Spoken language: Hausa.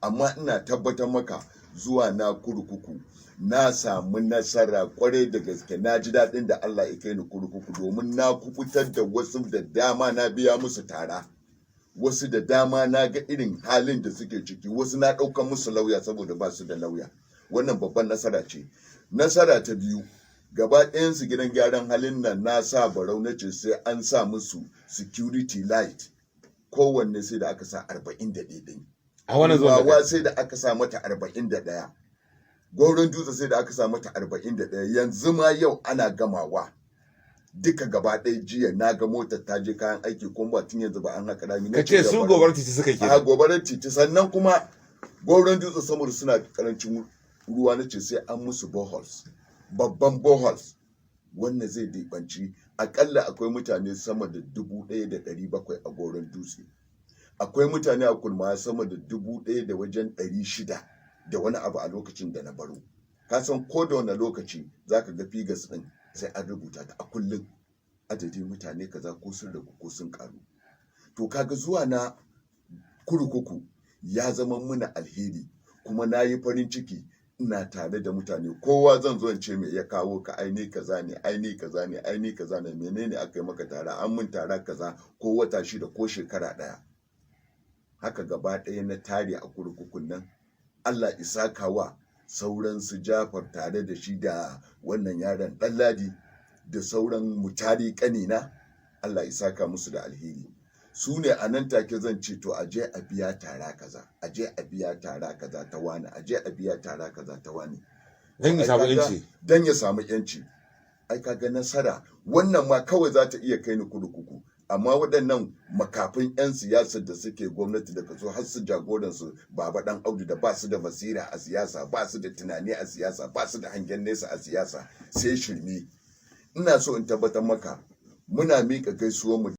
Amma ina tabbatar maka, zuwa na kurkuku na samu nasara kwarai da gaske. Na ji daɗin da Allah ya kai ni kurkuku, domin na kubutar da wasu da dama, na biya musu tara. Wasu da dama na ga irin halin da suke ciki, wasu na ɗaukar musu lauya saboda ba su da lauya. Wannan babban nasara ce. Nasara ta biyu, gaba ɗayansu gidan gyaran halin nan na sa barau, na ce sai an sa musu security light. Kowanne sai da aka sa 41 ɗin. A wannan zuwan da Wawa sai da aka sa mata 41. Goron Dutse sai da aka sa mata 41. Yanzu ma yau ana gamawa duka gaba ɗaya. Jiya na ga motar ta je, kayan aiki, kuma ba tun yanzu ba an haka rami. Ka ce su Gobarar Titi suka a ke Gobarar Titi. Sannan kuma Goron Dutse, saboda suna karancin ruwa, na ce sai an musu boreholes, babban boreholes. Wannan zai dibanci akalla akwai mutane sama da 1700 a Goron Dutse, akwai mutane a Kulma sama da 1000 da wajen 600 da wani abu a lokacin da na baro. Ka san ko da wani lokaci zaka ga figures din sai an rubuta ta a kullum, adadin mutane kaza, ko sun ragu ko sun karu. To kaga zuwa na kurkuku ya zama muna alheri, kuma na yi farin ciki ina tare da mutane. Kowa zan zo in ce, "Me ya kawo ka?" "Aini kaza ne, aini kaza ne, aini kaza ne." "Menene aka yi maka tara?" "An mun tara kaza, ko wata 6 ko shekara ɗaya." Haka gaba ɗaya na tare a kurkukun nan. Allah ya saka wa sauran su Jafar, tare da shi da wannan yaron Ɗanladi da sauran mutari ƙanina, Allah ya saka musu da alheri. Su ne a nan take zan ce, "To, a je a biya tara kaza, a je a biya tara kaza ta wani, a je a biya tara kaza ta wani." Don ya samu yanci. Don ya samu yanci. Ai kaga nasara wannan ma kawai za ta iya kai ni kurkuku. Amma waɗannan makafin 'yan siyasar da suke gwamnati, da kaso har su jagoransu Baba Dan Audu, da ba su da basira a siyasa, ba su da tunani a siyasa, ba su da hangen nesa a siyasa, sai shirme. Ina so in tabbatar maka, muna miƙa gaisuwar mu.